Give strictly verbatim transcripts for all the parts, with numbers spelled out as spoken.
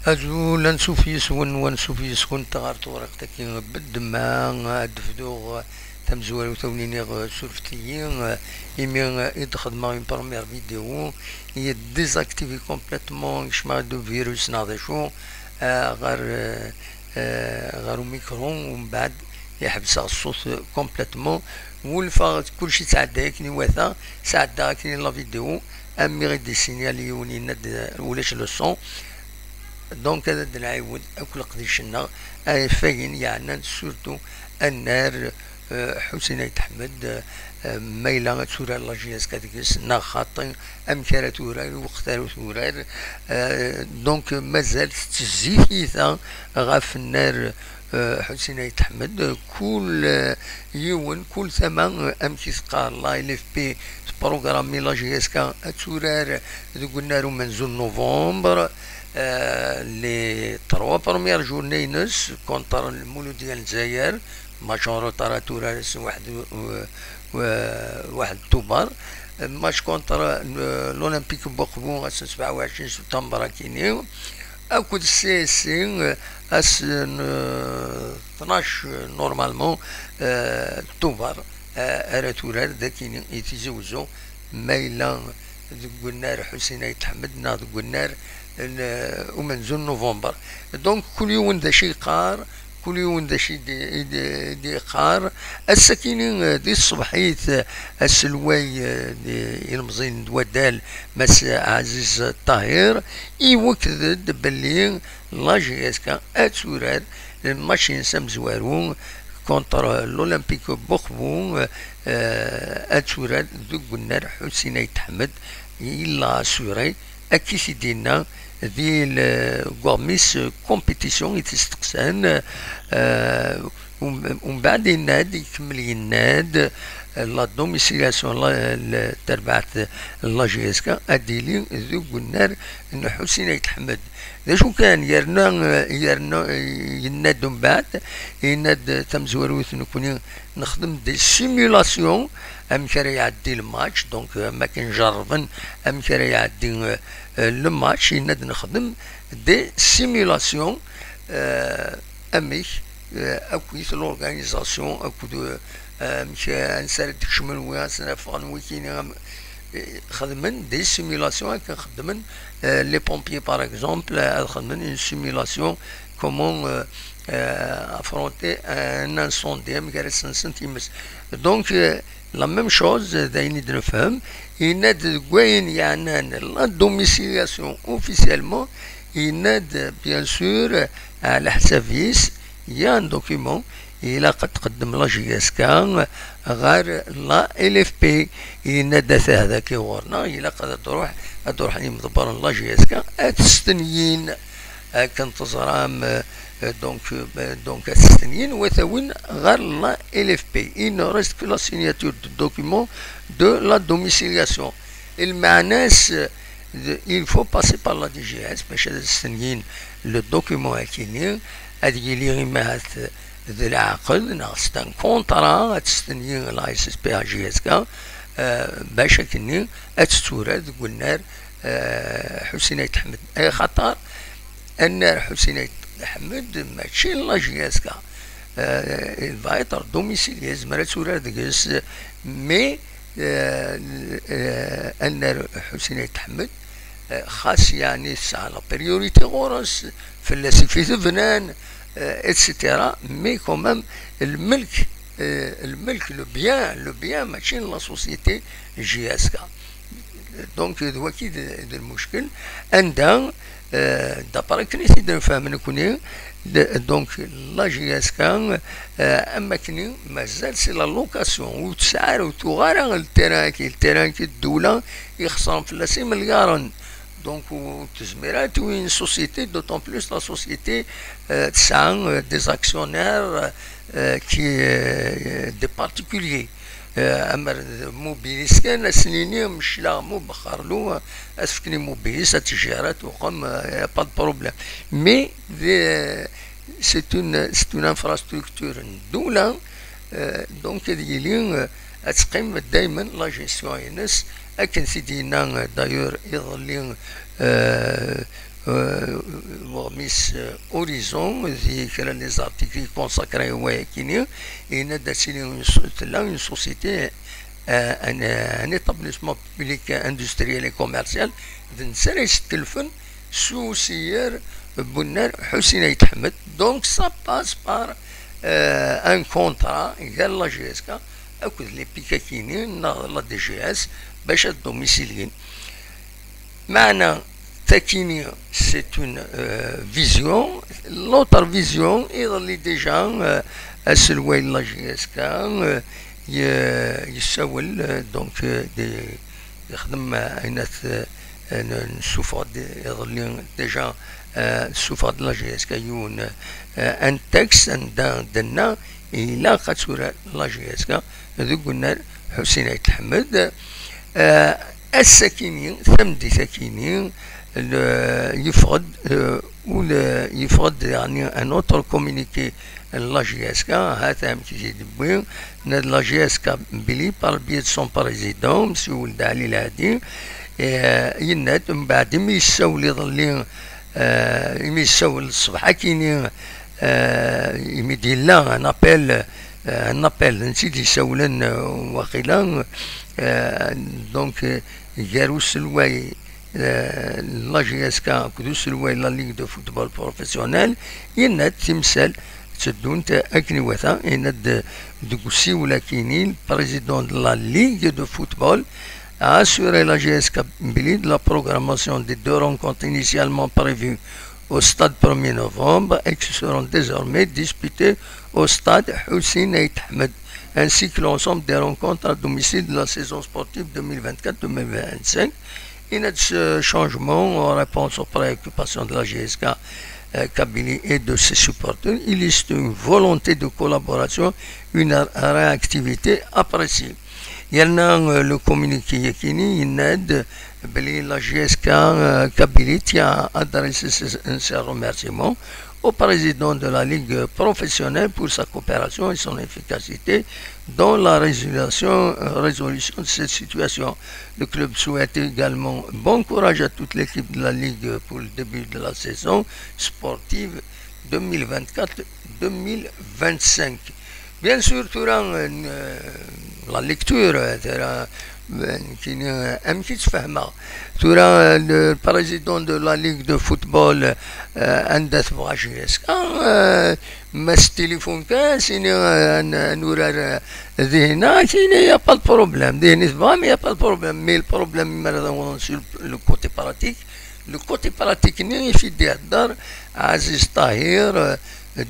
Azul, ansuf yes-wen, wansuf yes-went ɣer tewriqt-agi n ddemma. Ad d-bduɣ tamezwarut, a wen-iniɣ surfet-iyi, imi i d-xedmeɣ une première vidéo, i désactivé complètement, kecmeɣ-d virus neɣ d acu, ah, ɣer, ah, ɣer umikru, umbeɛd iḥbes-aɣ ṣṣut complètement. Wulfeɣ kullec yettɛedday akken iwata, sɛeddaɣ akken la vidéo, am mi ɣ-d-yessinyal yiwen, yenna-d ulac le son. Donc, ad d-nɛiwed akk leqdic-nneɣ, afagen yeɛnan surtout annar, euh, Ḥusin Ayt Ḥmed, euh, ma yella ad turar la J S K deg-s, neɣ xaṭi, amek ara turar, lweqt ara turar. Euh, donc, mazal tettezzi tyita ɣef nnar, euh, Ḥusin Ayt Ḥmed. Kul, euh, yiwen, kul tama, euh, amek i teqqar, la L F P tprogrammi la J S K ad turar deg unnar umenzu n novembre. Euh, les trois premières journées-ines contre Lmuludya n Lezzayer, match en retard ad turar ass waḥed, euh, euh, waḥed Tubeṛ. Match contre, euh, l'Olympique n Uqbu ass n sebɛa u ɛecrin septembre akini, akked C S C, euh, ass n, euh, tnac, euh, normalement, euh, Tubeṛ, euh, ara turar dakini i Tizi Wezzu, ma yella deg unnar Ḥusin Ayt Ḥmed neɣ deg unnar n, euh, umenzu n novembre. Donc, kul yiwen d acu yeqqar, kul yiwen d acu i d-, i d-, i d-yeqqar. Ass-akini, eh, di tṣebḥit, eh, aselway, eh, n-, ilemẓiyen n waddal, Mass Ɛaziz Ṭahir, iwekked-d belli la J S K ad turar lmatch-ines amezwaru contre l'Olympique Buqbu, eh, ad turar deg unnar Ḥusin Ayt Ḥmed, il l'a assuré, akka i t-id-yenna di le-, deg uɣmis compétition i t-isteqsan, eh, um-, umbeɛd yenna-d, ikemmel yenna-d, eh, la domiciliation, la, la, terbaɛt n la J S K ad d-tili deg unnar n Ḥusin Ayt Ḥmed. D acu kan, yerna, eh, yerna, eh, yenna-d umbeɛd, yenna-d tamezwarut nekni nexdem des simulations, amek ara iɛeddi le match, donc, euh, am akken jerrben amek ara iɛeddi, euh, euh, le match, yenna-d nexdem des simulations, euh, amek, euh, akkit l'organisation, akked, euh, amek, euh, ansa ara d-kecmen wi, ansa ara ffɣen wikini, am-, euh, xedmen des simulations, akken xedmen, euh, les pompiers par exemple, euh, ad xedmen une simulation comment, euh, euh, affronter un incendie, amek ara sensen times. Donc, euh, la même chose, d ayen i d-nefhem, yenna-d deg wayen yeɛnan la domiciliation officiellement, yenna-d, bien sûr, ɛla ḥsab-is, il y a un document, ilaq ad tqeddem la J S K ɣer la L F P, yenna-d atah daki ɣur-neɣ, ilaq ad d-ruḥ, ad d-ruḥen yimḍebbren n la J S K, ad testenyin. Akken teẓram, euh, donc, euh, donc, ad testenyin, wa tawin ɣer la L F P. Il ne reste que la signature du document de la domiciliation. Lmeɛna-s, euh, de, il faut passer par la D G S, bac ad testenyin le document akini, ad yili imahat d leɛqed, neɣ c'est un contrat, ad testenyi la S S P A J S K, euh, bac akini ad tetturar deg unnar, euh, Ḥusin Ayt Ḥmed. Axaṭer, annar Ḥusin Ayt Ḥmed, mačči n la J S K. Euh, il va être domicilié, yezmer ad turar deg-s, mais, euh, euh, annar Ḥusin Ayt Ḥmed, euh, xas yeɛni tesɛa la priorité ɣur-s, fell-as i fit bnan, euh, et cetera. Mais quand même, lmelk, euh, lmelk, le bien, le bien, mačči n la société J S K. Donc, d waki d, d lmuckel. Anda, euh, d'après akken i t-id-nfehhem nekni, d, donc, la J S K, euh, am akken mazal c'est la location, ur tesɛi ara, ur tuɣ ara le terrain-agi, le terrain-agi d ddewla ixesren fell-as imelyaṛen. Donc, ur tezmir ara ad twi une société, d'autant plus la société, euh, tesɛa, euh, des actionnaires, euh, qui, euh, des particuliers. Euh, amer d Mobilis kan, ad s-nini mecleɣ Mubexxerlu, euh, ad s-fken i Mobilis, ad t-tejjir, ad tuqem, euh, y a pas de problème. Mais, euh, c'est une, c'est une infrastructure n ddewla, euh, donc ad yili, euh, ad teqqim daymen la gestion-ines, akken t-id-yenna, euh, d'ailleurs iḍelli, euh, euh, Horizon, di kra n les articles i consacré i wayakini, yenna-d ad tili une so-, tella une société, euh, un, un établissement public industriel et commercial, d netta ara yestkellfen s usiyer n Bunnar Ḥusin Ayt Ḥmed. Donc ça passe par, euh, un contrat gar la J S K akked les PIC-akini neɣ la D G S bac ad domisilyin. Meɛna takini, c'est une, euh, vision. L'autre vision, iḍelli déjà, euh, aselway n la J S K, euh, ye-, yessawel, euh, donc, euh, des, yexdem, euh, ayen at, euh, n-, nessufeɣ-d iḍelli déjà, euh, nessufeɣ-d la J S K yiwen, euh, un texte anda d-tenna ilaq ad turar la J S K deg unnar Ḥusin Ayt Ḥmed. Euh, ass-akini, tameddit-akini, le-, yeffeɣ-d, euh, ula yeffeɣ-d, yeɛni, un autre communiqué n la J S K, hata amek i t-id-yewwi, nna-d la J S K Kabylie, par le biais de son président, Monsieur Weld Ali Lhadi, euh, yenna-d, mbeɛd imi yessawel iḍelli, euh, imi yessawel ṣṣbeḥ-akini, euh, imi d-yella un appel, euh, un appel, netta i d-yessawlen, euh, waqila, euh, donc, euh, gar uselway, euh, la J S K akked uselway la Ligue de Football Professionnel, yenna-d timsal tteddunt akken iwata, yenna-d deg usiwel-akini, le président de la Ligue de Football a assuré la J S K Kabylie de la programmation des deux rencontres initialement prévues au stade premier novembre et qui seront désormais disputées au stade Hussein Aït Ahmed, ainsi que l'ensemble des rencontres à domicile de la saison sportive deux mille vingt-quatre deux mille vingt-cinq. Et ce changement en réponse aux préoccupations de la J S K, euh, Kabylie et de ses supporters, il existe une volonté de collaboration, une réactivité appréciée. Il y en a, euh, le communiqué yakini, il aide, la J S K, euh, Kabylie tient à adresser ses, ses remerciements au président de la Ligue professionnelle pour sa coopération et son efficacité dans la résolution, euh, résolution de cette situation. Le club souhaite également bon courage à toute l'équipe de la Ligue pour le début de la saison sportive deux mille vingt-quatre deux mille vingt-cinq. Bien sûr, tura, euh, la lecture, euh, tura, euh, kini, euh, amek i tt-fehmeɣ. Tura, euh, le président de la Ligue de football, euh, anda tebɣa J S K, euh, ma s téléphone kan, sini, euh, n-, nurar, euh, dihna, kini, y a pas de problème. Dihni tebɣam, y a pas de problème. Mais le problème, mi ara d-awḍen sur le, le côté pratique, le côté pratique-nni, i fi d-ihedder Aziz Tahir, euh,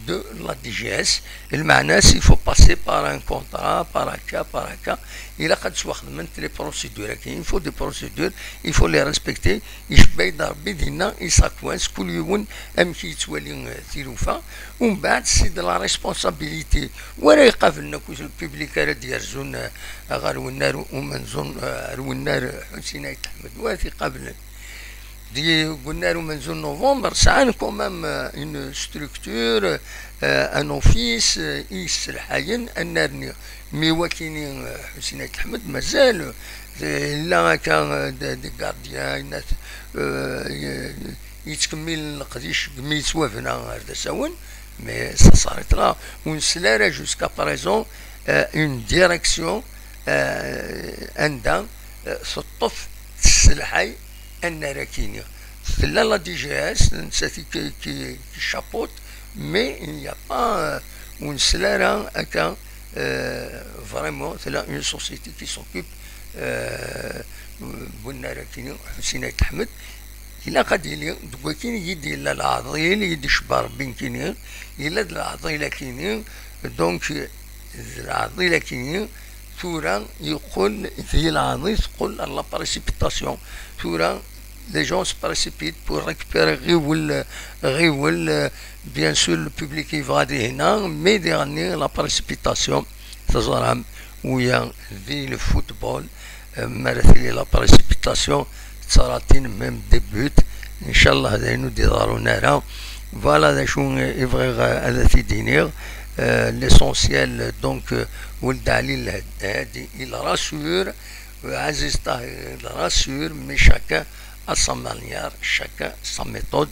de la D G S. Lmeɛna-s, il faut passer par un contrat, par un cas, par un cas. Ilaq ad ttwaxedment les procédures. Il faut des procédures, il faut les respecter. Icebba-yi-d Rebbi dinna, i séquence, kul yiwen amek i yettwali, euh, tilufa. Umbeɛd, c'est de la responsabilité. Wa ara iqablen akk le public ara d-yerzun, euh, ɣer wennar umenzu, euh, ar wennar Ḥusin Ayt Ḥmed. Wa ara t-iqablen. Deg unnar umenzu n novembre, sɛan quand même, euh, une structure, euh, un office, euh, i yesselḥayen annar-nni. Mi wakini, euh, Ḥusin Ayt Ḥmed mazal, euh, yella akka, euh, d, d gardien, yenna-t, euh, y-, yettkemmil leqdic mi yettwabna ar d asawen, mais ça s'arrête là. Ur nsel ara jusqu'à présent, euh, une direction, euh, anda, euh, teṭṭef tesselḥay annar-akini. Tella la D G S, nettat i ki, ki, qui chapeaute, mais il n'y a pas, euh, ur nsel ara akka, euh, vraiment, tella une société qui s'occupe, euh, n wannar-akini, Ḥusin Ayt Ḥmed. Ilaq ad yili, deg wakin i d-yella leɛḍil, i d-icebba Rebbi nekkini, yella-d leɛḍil-akini, donc, d leɛḍil-akini, tura yeqqel di leɛḍil, teqqel à la précipitation. Tura, les gens se précipitent pour récupérer ɣiwel, ɣiwel, euh, bien sûr, le public yebɣa dihna, mais diɣenni la précipitation, teẓram, uya di le football, euh, mi ara tili la précipitation, ttaratin même des buts, ncallah d ayen ur d-iḍerrun ara. Voilà d acu i bɣiɣ, euh, ad t-id-iniɣ. Euh, l'essentiel, donc, euh, Weld Ali Lhadi, il rassure, euh, Aziz Tahir, il rassure, mais chacun à sa manière, chacun sa méthode.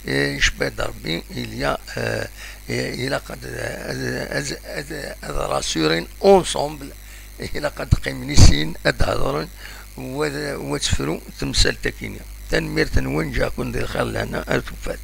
Et je peux dire, il y a, euh, et il a, euh, euh, euh, euh, euh, rassurer ensemble, il a قد قيمنيسين أدهضرن وتفرو تمثال تكينيا. تنمير تنوين جاكون دي الخير لنا أتوفات.